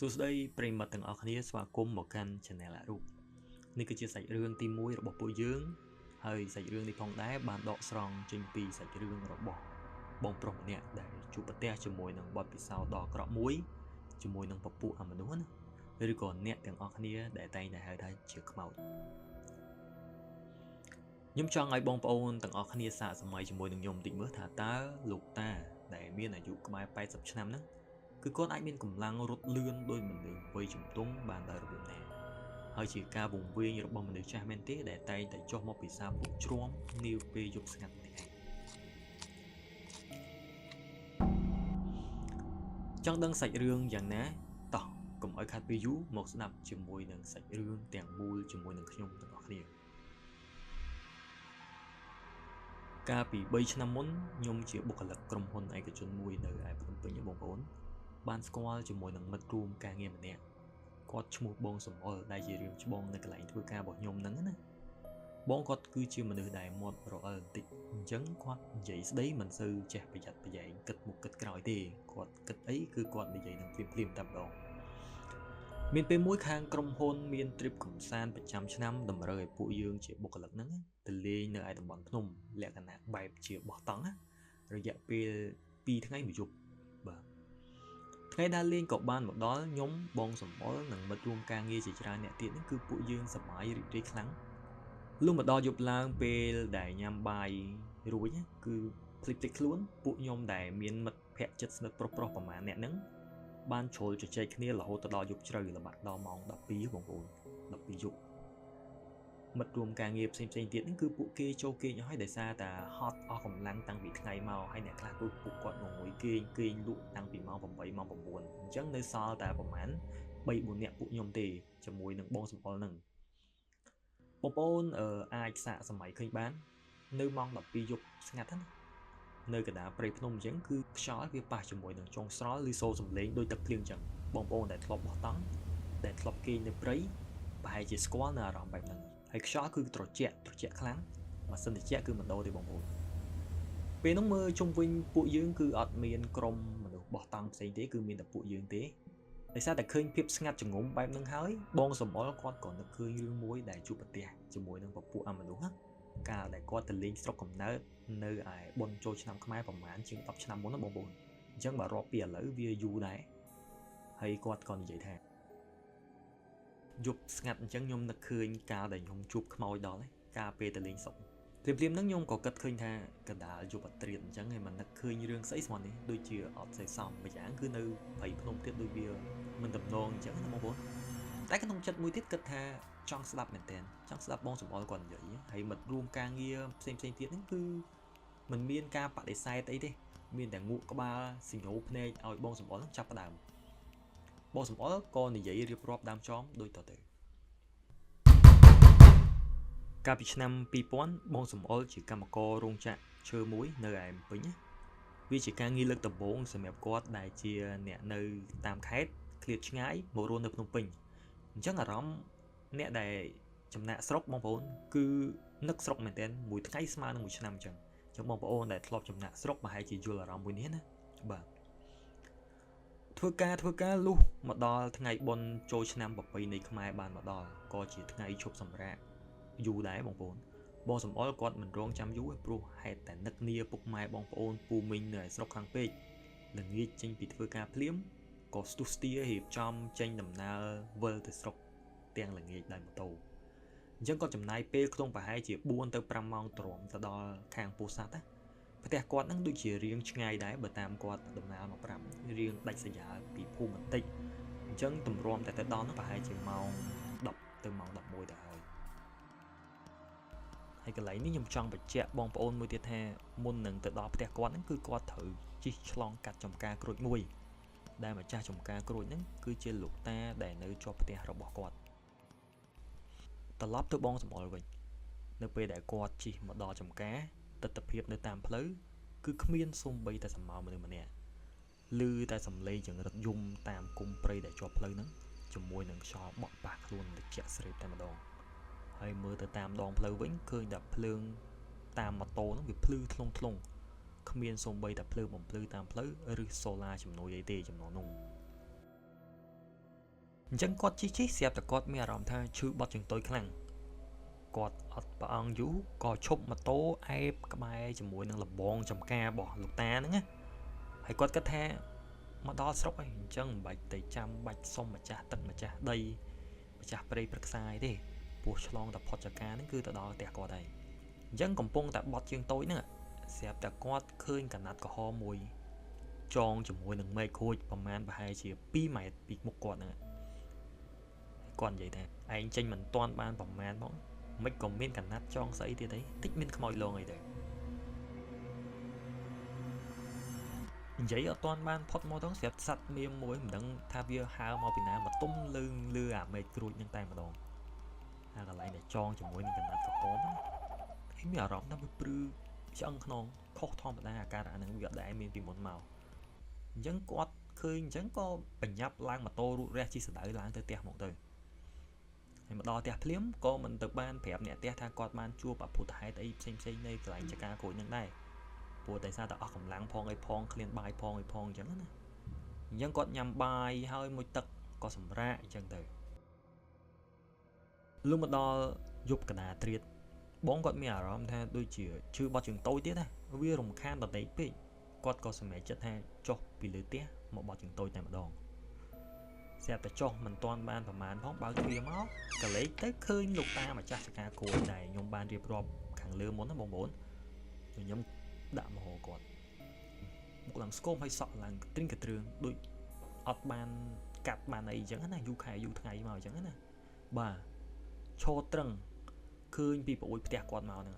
សួស្តីប្រិយមិត្តទាំងអស់គ្នាស្វាគមន៍មកកាន់ Channel អរូបនេះគឺជាសាច់រឿងទី1របស់ពួកយើងហើយសាច់រឿងនេះផងដែរបានដកស្រង់ចេញពីសាច់រឿងរបស់បងប្រុសម្នាក់ដែលជួបប្រទះជាមួយនឹងបទពិសោធន៍ដ៏អាក្រក់មួយជាមួយនឹងពពួកអមនុស្សណាឬក៏អ្នកទាំងអស់គ្នាដែលតែងតែហៅថាជាខ្មោចខ្ញុំចង់ឲ្យបងប្អូនទាំងអស់គ្នាសាកសម័យជាមួយនឹងខ្ញុំបន្តិចមើលថាតើលោកតាដែលមានអាយុក្បែរ80ឆ្នាំហ្នឹងគឺគាត់អាចមានកម្លាំងរត់លឿនដោយមនុស្សវ័យជំទង់បានដោយរបៀបណាហើយជាការវង្វេងរបស់មនុស្សចាស់មែនទេដែលតែងតែចុះមកពិសាពុកជ្រាំនាពេលយប់ស្ងាត់នេះឯងចង់ដឹងសាច់រឿងយ៉ាងណាតោះកុំឲ្យខាត់ពេលយូរមកស្ដាប់ជាមួយនឹងសាច់រឿងទាំងមូលជាមួយនឹងខ្ញុំទាំងអស់គ្នាកាលពី3ឆ្នាំមុនខ្ញុំជាបុគ្គលិកក្រុមហ៊ុនឯកជនមួយនៅឯភ្នំពេញបងប្អូនបានស្គាល់ជាមួយនឹងមិត្តរួមការងារម្នាក់គាត់ឈ្មោះបងសំអល់ដែលជារឿងច្បងនៅកន្លែងធ្វើការរបស់ខ្ញុំហ្នឹងណាបងគាត់គឺជាមនុស្សដែលមាត់រអិលបន្តិចអញ្ចឹងគាត់និយាយស្ដីមិនសូវចេះប្រយ័ត្នប្រយែងគិតមុខគិតក្រោយទេគាត់គិតអីគឺគាត់និយាយនឹងភ្លាមៗតែម្ដងមានពេលមួយខាងក្រុមហ៊ុនមានទ្រិបកម្សាន្តប្រចាំឆ្នាំតម្រូវឲ្យពួកយើងជាបុគ្គលិកហ្នឹងទៅលេងនៅឯតំបន់ភ្នំលក្ខណៈបែបជាបោះតង់ណារយៈពេល2ថ្ងៃមួយយប់បាទថ្ងៃដើរលេងក៏បានមកដល់ខ្ញុំបងសំអល់និងមិត្តរួមការងារជាច្រើនអ្នកទៀតហ្នឹងគឺពួកយើងសប្បាយរីករាយខ្លាំងលុះមកដល់យប់ឡើងពេលដែលញ៉ាំបាយរួចគឺភ្លេចភ្លេចខ្លួនពួកខ្ញុំដែលមានមិត្តភ័ក្តិជិតស្និទ្ធប្រុសៗប្រហែលអ្នកហ្នឹងបានជ្រុលជជែកគ្នារហូតទៅដល់យប់ជ្រៅល្បាក់ដល់ម៉ោង12បងប្អូន12យប់មិត្តរួមការងារផ្សេងៗទៀតហ្នឹងគឺពួកគេចូលគេងអស់ហើយដោយសារតែហត់អស់កម្លាំងតាំងពីថ្ងៃមកហើយអ្នកខ្លះគឺពួកគាត់ងងុយគេងលក់តាំងពីម៉ោង8ម៉ោង9អញ្ចឹងនៅសល់តែប្រហែល3 4នាក់ពួកខ្ញុំទេជាមួយនឹងបងសំអល់ហ្នឹងបងប្អូនអាចសាកសម័យឃើញបាននៅម៉ោង12យប់ស្ងាត់ហ្នឹងនៅកណ្ដាលព្រៃភ្នំអញ្ចឹងគឺខ្យល់វាប៉ះជាមួយនឹងចុងស្រល់ឬសូរសំឡេងដូចទឹកភ្លៀងអញ្ចឹងបងប្អូនដែលធ្លាប់បោះតង់ដែលធ្លាប់គេងនៅព្រៃប្រហែលជាស្គាល់នៅអារម្មណ៍បែបហ្នឹងហើយខ្យល់គឺត្រជាក់ខ្លាំងម៉ាស៊ីនត្រជាក់គឺមិនដូរទេបងប្អូនពេលនោះមើលជុំវិញពួកយើងគឺអត់មានក្រុមមនុស្សបោះតង់ផ្សេងទេគឺមានតែពួកយើងទេដោយសារតែឃើញភាពស្ងាត់ជ្រងំបែបហ្នឹងហើយបងសំអល់គាត់ក៏នឹកឃើញរឿងមួយដែលជួបប្រទះជាមួយនឹងពពួកអមនុស្សណាកាលដែលគាត់ទៅលេងស្រុកកំណើតនៅឯបុណ្យចូលឆ្នាំខ្មែរប្រហែលជាង10ឆ្នាំមុនណាបងប្អូនអញ្ចឹងបើរាប់ពីឥឡូវវាយូរដែរហើយគាត់ក៏និយាយថាយប់ស្ងាត់អញ្ចឹងខ្ញុំនឹកឃើញកាលដែលខ្ញុំជួបខ្មោចដល់កាលពេលទៅលេងស្រុកភ្លាមៗហ្នឹងខ្ញុំក៏គិតឃើញថាកដាលយប់អត្រាតអញ្ចឹងហើយមិននឹកឃើញរឿងស្អីស្មោះនេះដូចជាអត់ស្អីសមម្យ៉ាងគឺនៅព្រៃភ្នំទៀតដូចវាមិនតំណងអញ្ចឹងណាបងប្អូនតែក្នុងចិត្តមួយទៀតគិតថាចង់ស្ដាប់មែនទែនចង់ស្ដាប់បងសំអល់គាត់និយាយហើយមិត្តរួមការងារផ្សេងៗទៀតហ្នឹងគឺមិនមានការបដិសេធអីទេមានតែងក់ក្បាលសញ្ញោភ្នែកឲ្យបងសំអល់ហ្នឹងចាប់ផ្ដើមបងសំអល់ក៏និយាយរៀបរាប់ដើមចំដូចតទៅកាលពីឆ្នាំ2000បងសំអល់ជាកម្មកររោងចក្រឈើមួយនៅឯភ្នំពេញវាជាការងារលើកដំបូងសម្រាប់គាត់ដែលជាអ្នកនៅតាមខេត្តឃ្លាតឆ្ងាយមករស់នៅភ្នំពេញអញ្ចឹងអារម្មណ៍អ្នកដែលចំណាក់ស្រុកបងប្អូនគឺនឹកស្រុកមែនទែនមួយថ្ងៃស្មើនឹងមួយឆ្នាំអញ្ចឹងបងប្អូនដែលធ្លាប់ចំណាក់ស្រុកប្រហែលជាយល់អារម្មណ៍មួយនេះណាបាទធ្វើការលុះមកដល់ថ្ងៃបុណ្យចូលឆ្នាំប្រពៃណីខ្មែរបានមកដល់ក៏ជាថ្ងៃឈប់សម្រាកយូរដែរបងប្អូនបងសំអល់គាត់មិនរងចាំយូរព្រោះហេតុតែនឹកនាពុកម៉ែបងប្អូនពូមីងនៅឯស្រុកខាងពេកល្ងាចចេញពីធ្វើការភ្លាមក៏ស្ទុះស្ទារៀបចំចេញដំណើរវិលទៅស្រុកទាំងល្ងាចដោយម៉ូតូអញ្ចឹងគាត់ចំណាយពេលក្នុងប្រហែលជា4ទៅ5ម៉ោងទ្រាំទៅដល់ខាងពោធិ៍សាត់ណាផ្ទះគាត់ហ្នឹងដូចជារៀងឆ្ងាយដែរបើតាមគាត់ដំណើរមកប្រាប់រៀងដាច់ស្រយាលពីភូមិបន្តិចអញ្ចឹងទម្រាំតែទៅដល់ហ្នឹងប្រហែលជាម៉ោង10ទៅម៉ោង11ទៅហើយហើយកន្លែងនេះខ្ញុំចង់បញ្ជាក់បងប្អូនមួយទៀតថាមុននឹងទៅដល់ផ្ទះគាត់ហ្នឹងគឺគាត់ត្រូវជិះឆ្លងកាត់ចំការក្រូចមួយដែលម្ចាស់ចំការក្រូចហ្នឹងគឺជាលោកតាដែលនៅជាប់ផ្ទះរបស់គាត់ត្រឡប់ទៅបងសំអល់វិញនៅពេលដែលគាត់ជិះមកដល់ចំការទិដ្ឋភាពនៅតាមផ្លូវគឺគ្មានសូម្បីតែសម្ោមនុស្សម្នាក់ឮតែសំឡេងចង្រិតយំតាមគុំព្រៃដែលជាប់ផ្លូវហ្នឹងជាមួយនឹងខ្យល់បក់ប៉ះខ្លួនត្រជាក់ស្រេបតែម្ដងហើយមើលទៅតាមដងផ្លូវវិញឃើញតែភ្លើងតាមម៉ូតូហ្នឹងវាភ្លឺធ្លុងធ្លុងគ្មានសូម្បីតែភ្លើងបំភ្លឺតាមផ្លូវឬសូឡាជំនួយអីទេចំណងនោះ អញ្ចឹងគាត់ជិះជិះស្រាប់តែគាត់មានអារម្មណ៍ថាឈឺបត់ជើងតូចខ្លាំងគាត់អត់ប្រអងយូរក៏ឈប់ម៉ូតូអែបក្បែរជាមួយនឹងលបងចំការរបស់លោកតាហ្នឹងណាហើយគាត់គិតថាមកដល់ស្រុកហើយអញ្ចឹងមិនបាច់ទៅចាំបាច់សុំម្ចាស់ទឹកម្ចាស់ដីម្ចាស់ព្រៃព្រឹក្សាអីទេពោះឆ្លងតែផុតចកាហ្នឹងគឺទៅដល់ផ្ទះគាត់ហើយអញ្ចឹងកំពុងតែបត់ជើងតូចហ្នឹងស្រាប់តែគាត់ឃើញកណាត់ក្រហមមួយចងជាមួយនឹងមែកក្រួចប្រមាណប្រហែលជា2ម៉ែត្រពីមុខគាត់ហ្នឹងគាត់និយាយថាឯងចេញមិនទាន់បានប្រមាណផងមិនក៏មានកណាត់ចងស្អីទៀតអីតិចមានខ្មោចលងអីដែរនិយាយអត់ទាន់បានផុតមកទៅស្រាប់សัตว์មៀមមួយមិនដឹងថាវាហើមកពីណាមកទុំលឺលឺអាមេឃក្រួចនឹងតែម្ដងអាកន្លែងដែលចងជាមួយនឹងកណាត់ក្រហមហើយមានអារម្មណ៍ថាវាព្រឺឆ្អឹងខ្នងខុសធម្មតាអាការៈហ្នឹងវាអត់ដែលមានពីមុនមកអញ្ចឹងគាត់ឃើញអញ្ចឹងក៏បញ្ញាប់ឡើងម៉ូតូរូតរះជិះសដៅឡើងទៅផ្ទះមកទៅហើយមកដល់ផ្ទះភ្លាមក៏មិនទៅបានប្រាប់អ្នកផ្ទះថាគាត់បានជួបអភូតហេតុអីផ្សេងផ្សេងនៅកន្លែងចការក្រួចនឹងដែរព្រោះតែសារតែអស់កម្លាំងផងអីផងឃ្លានបាយផងអីផងអញ្ចឹងណាអញ្ចឹងគាត់ញ៉ាំបាយហើយមួយទឹកក៏សម្រាកអញ្ចឹងទៅលុះមកដល់យប់កណ្ដាលត្រៀតបងគាត់មានអារម្មណ៍ថាដូចជាឈឺបត់ជើងតូចទៀតណាវារំខានដទៃពេកគាត់ក៏សម្រេចចិត្តថាចុះពីលើផ្ទះមកបត់ជើងតូចតែម្ដងស្រាប់តែចុះមិនទាន់បានប្រមាណផងបើកទ្វារមកកលេចទៅឃើញលោកតាម្ចាស់ចការក្រួចដែលខ្ញុំបានរៀបរាប់ខាងលើមុនណាបងប្អូនខ្ញុំដាក់មកគាត់មុខឡើងស្គមហើយសក់ឡើងទ្រីងកទ្រឿងដូចអត់បានកាត់បានអីអញ្ចឹងណាយូរខែយូរថ្ងៃមកអញ្ចឹងណាបាទឈរត្រឹងឃើញពីប្អូនផ្ទះគាត់មកហ្នឹង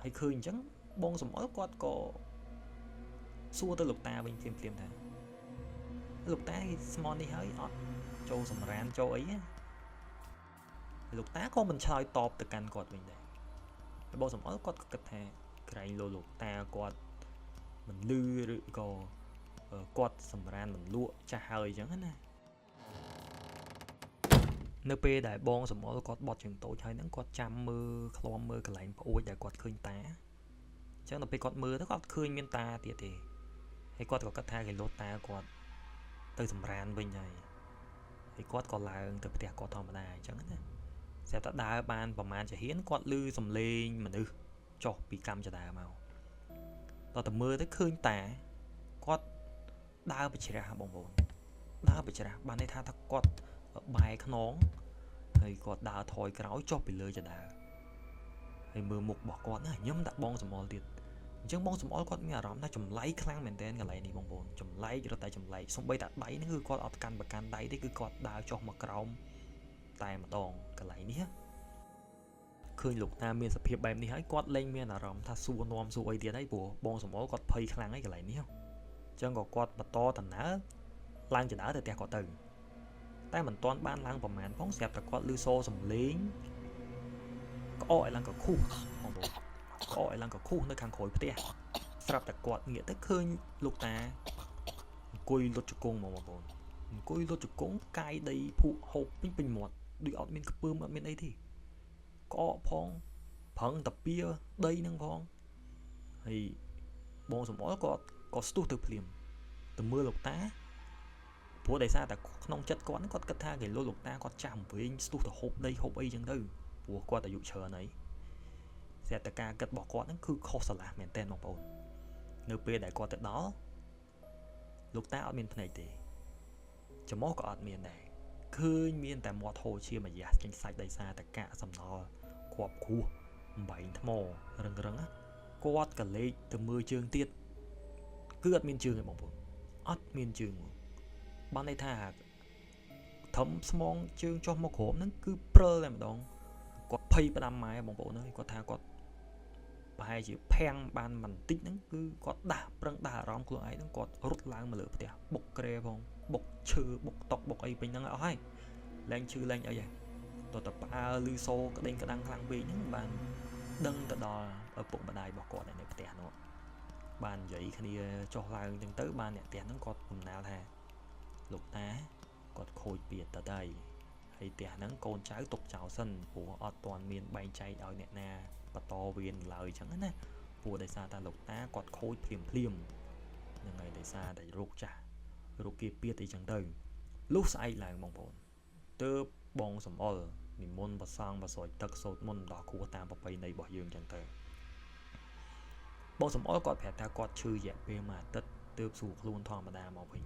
ហើយឃើញអញ្ចឹងបងសំអល់គាត់ក៏សួរទៅលោកតាវិញភ្លាមភ្លាមថាលោកតាស្មន់នេះហើយអត់ចូលសម្រានចូលអីណាលោកតាក៏មិនឆ្លើយតបទៅកាន់គាត់វិញដែរហើយបងសំអល់គាត់ក៏គិតថាក្រែងលោកតាគាត់មិនលឺឬក៏គាត់សម្រានមិនលក់ចាស់ហើយអញ្ចឹងណានៅពេលដែលបងសំអល់គាត់បត់ជើងតូចហើយហ្នឹងគាត់ចាំមើលឃ្លាំមើលកន្លែងប្អូចដែលគាត់ឃើញតាអញ្ចឹងដល់ពេលគាត់មើលទៅគាត់ឃើញមានតាទៀតទេហើយគាត់ក៏គិតថាគេលោតតាគាត់ទៅសម្រានវិញហើយហើយគាត់ក៏ឡើងទៅផ្ទះគាត់ធម្មតាអញ្ចឹងណាស្រាប់តែដើរបានប្រមាណជាហ៊ានគាត់ឮសំឡេងមនុស្សចុះពីកម្មចដាមកដល់តែមើលទៅឃើញតាគាត់ដើរបច្រាស់បងប្អូនដើរបច្រាស់បានន័យថាគាត់បែរខ្នងហើយគាត់ដើរថយក្រោយចុះពីលើចដាហើយមើលមុខរបស់គាត់ណាខ្ញុំដាក់បងសំអល់ទៀតអញ្ចឹងបងសំអល់គាត់មានអារម្មណ៍ថាចម្លែកខ្លាំងមែនទែនកន្លែងនេះបងប្អូនចម្លែករត់តែចម្លែកសំបីតែដៃហ្នឹងគឺគាត់អត់កាន់ប្រកាន់ដៃទេគឺគាត់ដើរចុះមកក្រោមតែម្ដងកន្លែងនេះឃើញលោកតាមានសភាពបែបនេះហើយគាត់លែងមានអារម្មណ៍ថាសួរនាំសួរអីទៀតហើយព្រោះបងសំអល់គាត់ភ័យខ្លាំងហើយកន្លែងនេះអញ្ចឹងក៏គាត់បន្តដំណើរឡើងចដើទៅផ្ទះគាត់ទៅតែមិនទាន់បានឡើងប្រមាណផងស្រាប់តែគាត់ឮសូរសំឡេងក្អកឲ្យឡើងកខុសបងប្អូនក្អកឲ្យឡើងកខុសនៅខាងក្រោយផ្ទះស្រាប់តែគាត់ងាកទៅឃើញលោកតាអង្គុយលុតជង្គង់មកបងប្អូនអង្គុយលុតជង្គង់កាយដីភក់ហូបពេញពេញមាត់ដូចអត់មានខ្ពើមអត់មានអីទេក្អកផងប្រឹងតាពៀដីនឹងផងហើយបងសំអល់គាត់ក៏ស្ទុះទៅភ្លាមទៅមើលលោកតាព្រោះដោយសារតែក្នុងចិត្តគាត់គាត់គិតថាគេលោកតាគាត់ចាស់វិញស្ទុះទៅហូបដីហូបអីចឹងទៅព្រោះគាត់អាយុច្រើនហើយស្រាប់តែការគិតរបស់គាត់ហ្នឹងគឺខុសស្រឡះមែនទែនបងប្អូននៅពេលដែលគាត់ទៅដល់លោកតាអត់មានភ្នែកទេច្រមុះក៏អត់មានដែរឃើញមានតែមាត់ហូរឈាមអាយ៉ាស់ចេញសាច់ដោយសារតែកាកសំណល់គប់គ្រោះបំបែងថ្មរឹងរឹងគាត់ក៏លេចទៅមើលជើងទៀតគឺអត់មានជើងទេបងប្អូនអត់មានជើងបានន័យថាធំស្មងជើងចុះមកក្រោមហ្នឹងគឺព្រិលតែម្ដងគាត់ភ័យផ្ដាំម៉ែបងប្អូនហើយគាត់ថាគាត់ប្រហែលជាភាំងបានបន្តិចហ្នឹងគឺគាត់ដាស់ប្រឹងដាស់អារម្មណ៍ខ្លួនឯងហ្នឹងគាត់រត់ឡើងមកលើផ្ទះបុកក្រែផងបុកឈើបុកតុកបុកអីពេញហ្នឹងអស់ហើយលែងឈឺលែងអីហើយតើតផ្អើលឺសូក្តេងក្តាំងខ្លាំងពេកហ្នឹងបានដឹងទៅដល់ឪពុកម្ដាយរបស់គាត់នៅផ្ទះនោះបាននិយាយគ្នាចុះឡើងអញ្ចឹងទៅបានអ្នកផ្ទះហ្នឹងគាត់កំណាលថាលោកតាគាត់ខូចពីតទៅហើយផ្ទះហ្នឹងកូនចៅទុកចោលសិនព្រោះអត់ទាន់មានបែងចែកឲ្យអ្នកណាបន្តវេនឡើយអញ្ចឹងណាព្រោះដោយសារតែលោកតាគាត់ខូចភ្លាមភ្លាមហ្នឹងហើយដោយសារតែរោគចាស់រោគគាពៀតអីចឹងទៅ លុះស្អែកឡើងបងប្អូនទើបបងសំអល់និមន្តប្រសង់ប្រស្រោចទឹកសូត្រមន្តដល់គ្រួតាមប្រពៃណីរបស់យើងចឹងទៅបងសំអល់គាត់ប្រាប់ថាគាត់ឈឺរយៈពេលមួយអាទិត្យទើបស្រួលខ្លួនធម្មតាមកវិញ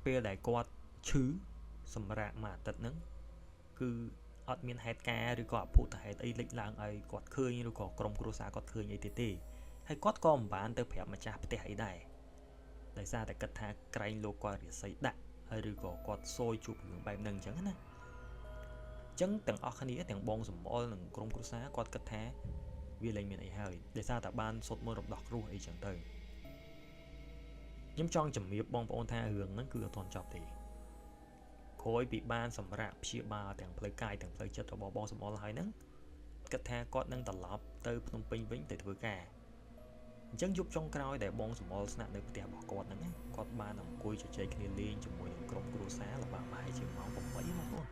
ពេលដែលគាត់ឈឺសម្រាប់មួយអាទិត្យហ្នឹងគឺអត់មានហេតុការណ៍ឬក៏អភូតហេតុអីលេចឡើងឲ្យគាត់ឃើញឬក៏ក្រុមគ្រួសារគាត់ឃើញអីទេហើយគាត់ក៏មិនបានទៅប្រាប់ម្ចាស់ផ្ទះអីដែរដោយសារតែគិតថាក្រែងលោកគាត់រិស័យដាក់ហើយឬក៏គាត់សយជួបរឿងបែបហ្នឹងអញ្ចឹងណាអញ្ចឹងទាំងអស់គ្នាទាំងបងសំអល់និងក្រុមគ្រួសារគាត់គិតថាវាលែងមានអីហើយដោយសារតែបានសុទ្ធមន្តរំដោះគ្រោះអីចឹងទៅខ្ញុំចង់ជំរាបបងប្អូនថារឿងហ្នឹងគឺអត់ទាន់ចប់ទេក្រោយពីបានសម្រាប់ព្យាបាលទាំងផ្លូវកាយទាំងផ្លូវចិត្តរបស់បងសំអល់ហើយហ្នឹងគិតថាគាត់នឹងត្រឡប់ទៅភ្នំពេញវិញទៅធ្វើការអញ្ចឹងយប់ចុងក្រោយដែលបងសំអល់ស្នាក់នៅផ្ទះរបស់គាត់ហ្នឹងគាត់បានអង្គុយជជែកគ្នាលេងជាមួយនឹងក្រុមគ្រួសារល្បាប្រហែលជាម៉ោង8បងប្អូន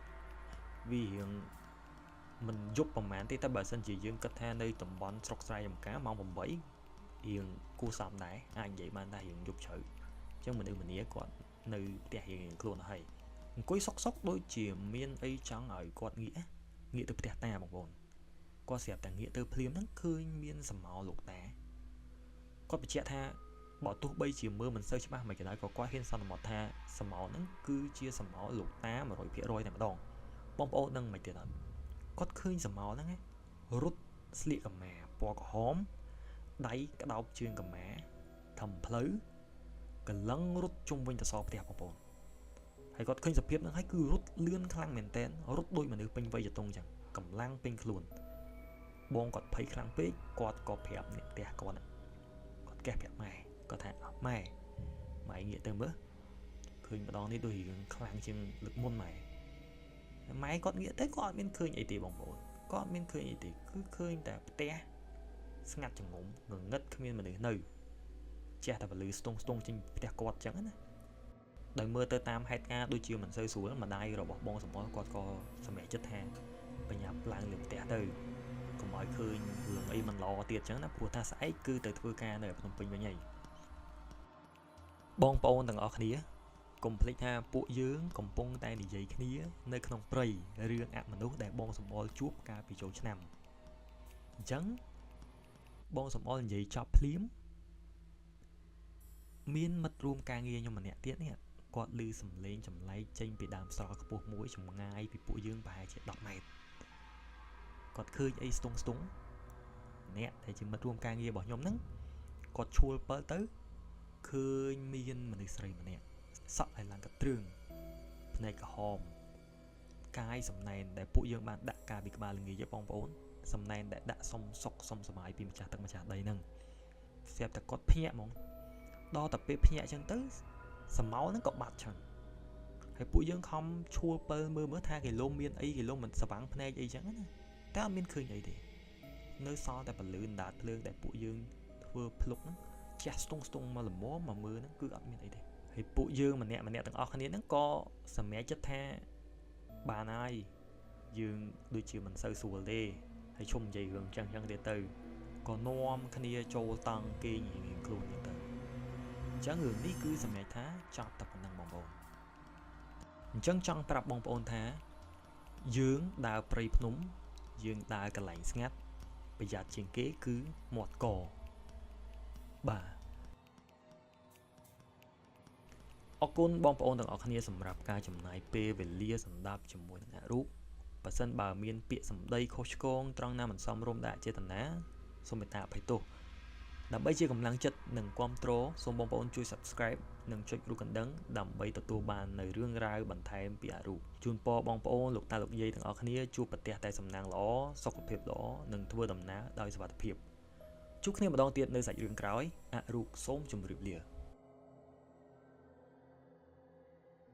វារៀងមិនយប់ប្រហែលទេតែបើសិនជាយើងគិតថានៅតំបន់ស្រុកស្រែចម្ការម៉ោង8រៀងគួរសមដែរអាចនិយាយបានថារៀងយប់ជ្រៅអញ្ចឹងមនុស្សម្នាគាត់នៅផ្ទះរៀងខ្លួនហើយអង្គុយសុកៗដូចជាមានអីចង់ឲ្យគាត់ងាកទៅផ្ទះតាបងប្អូនគាត់ស្រាប់តែងាកទៅភ្លាមហ្នឹងឃើញមានសមោលោកតាគាត់បញ្ជាក់ថាបើទោះបីជាមើលមិនសូវច្បាស់មិនក៏ដោយក៏គាត់ហ៊ានសន្មតថាសមោហ្នឹងគឺជាសមោលោកតា 100% តែម្ដងបងប្អូនដឹងមិនទៀតអត់គាត់ឃើញសមោហ្នឹងរត់ស្លៀកកម្មាពណ៌ក្រហមដៃក្តោបជើងកម្មាធំផ្លូវកលឹងរត់ជុំវិញតសផ្ទះបងប្អូនហើយគាត់ឃើញសភាពហ្នឹងហើយគឺរត់លឿនខ្លាំងមែនតែនរត់ដូចមនុស្សពេញវ័យចតុងចឹងកម្លាំងពេញខ្លួនបងគាត់ភ័យខ្លាំងពេកគាត់ក៏ប្រាប់អ្នកផ្ទះគាត់គាត់កេះប្រាប់ម៉ែគាត់ថាម៉ែម៉ែងាកទៅមើលឃើញម្ដងនេះដូចរឿងខ្លាំងជាងលើកមុនម៉ែម៉ែគាត់ងាកទៅគាត់អត់មានឃើញអីទេបងប្អូនគាត់អត់មានឃើញអីទេគឺឃើញតែផ្ទះស្ងាត់ចងំងងឹតគ្មានមនុស្សនៅចេះតែពលឺស្ទង់ចេញផ្ទះគាត់ចឹងណាដោយមើលទៅតាមហេតុការណ៍ដូចជាមិនសូវស្រួលម្ដាយរបស់បងសំអល់គាត់ក៏សម្រេចចិត្តថាបញ្ញាប់ឡើងលើផ្ទះទៅកុំឲ្យឃើញរឿងអីមិនល្អទៀតចឹងណាព្រោះថាស្អែកគឺទៅធ្វើការនៅភ្នំពេញវិញហើយបងប្អូនទាំងអស់គ្នាកុំភ្លេចថាពួកយើងកំពុងតែនិយាយគ្នានៅក្នុងព្រៃរឿងអមនុស្សដែលបងសំអល់ជួបកាលពីចូលឆ្នាំអញ្ចឹងបងសំអល់និយាយចប់ភ្លាមមានមិត្តរួមការងារខ្ញុំម្នាក់ទៀតនេះគាត់ឮសំឡេងចម្លែកចេញពីដើមស្រល់ខ្ពស់មួយចម្ងាយពីពួកយើងប្រហែលជា10ម៉ែត្រគាត់ឃើញអីស្ទង់អ្នកដែលជាមិត្តរួមការងាររបស់ខ្ញុំហ្នឹងគាត់ឈួលពិលទៅឃើញមានមនុស្សស្រីម្នាក់សក់ឲ្យឡើងកទ្រឿងភ្នែកក្រហមកាយសំណែនដែលពួកយើងបានដាក់កាលពីក្បាលល្ងាចបងប្អូនសំណែនដែលដាក់សុំសុកសុំសบายពីម្ចាស់ទឹកម្ចាស់ដីហ្នឹងស្រាប់តែគាត់ភ្ញាក់ហ្មងដល់តែពេលភ្ញាក់អញ្ចឹងទៅសមោហ្នឹងក៏បាត់ចឹងហើយពួកយើងខំឈួលពិលមើលថាគេលំមានអីគេលំមិនស្វាងភ្នែកអីចឹងណាតែអត់មានឃើញអីទេនៅសល់តែពលឺដាតភ្លើងដែលពួកយើងធ្វើភ្លុកហ្នឹងជះស្ទង់មកល្មមមកមើលហ្នឹងគឺអត់មានអីទេហើយពួកយើងម្នាក់ទាំងអស់គ្នាហ្នឹងក៏សម្រេចចិត្តថាបានហើយយើងដូចជាមិនសូវស្រួលទេហើយឈុំនិយាយរឿងចឹងទៀតទៅក៏នាំគ្នាចូលតង់គេងរៀងខ្លួនទៀតទៅអញ្ចឹងរឿងនេះគឺសម្រេចថាចប់តែប៉ុណ្្នឹងបងប្អូនអញ្ចឹងចង់ប្រាប់បងប្អូនថាយើងដើរព្រៃភ្នំយើងដើរកន្លែងស្ងាត់ប្រយ័ត្នជាងគេគឺមាត់កបាទអរគុណបងប្អូនទាំងអស់គ្នាសម្រាប់ការចំណាយពេលវេលាសម្ដាប់ជាមួយនឹងអរូបបើសិនបើមានពាក្យសម្ដីខុសឆ្គងត្រង់ណាមិនសមរម្យដែលអចេតនាសូមមេត្តាអភ័យទោសដើម្បីជាកម្លាំងចិត្តនិងគាំទ្រសូមបងប្អូនជួយ Subscribe និងចុចរូបកណ្ដឹងដើម្បីទទួលបាននៅរឿងរ៉ាវបន្ថែមពីអរូបជូនពរបងប្អូនលោកតាលោកយាយទាំងអស់គ្នាជួបប្រទះតែសំណាងល្អសុខភាពល្អនិងធ្វើដំណើរដោយសុវត្ថិភាពជួបគ្នាម្ដងទៀតនៅសាច់រឿងក្រោយអរូបសូមជម្រាបលា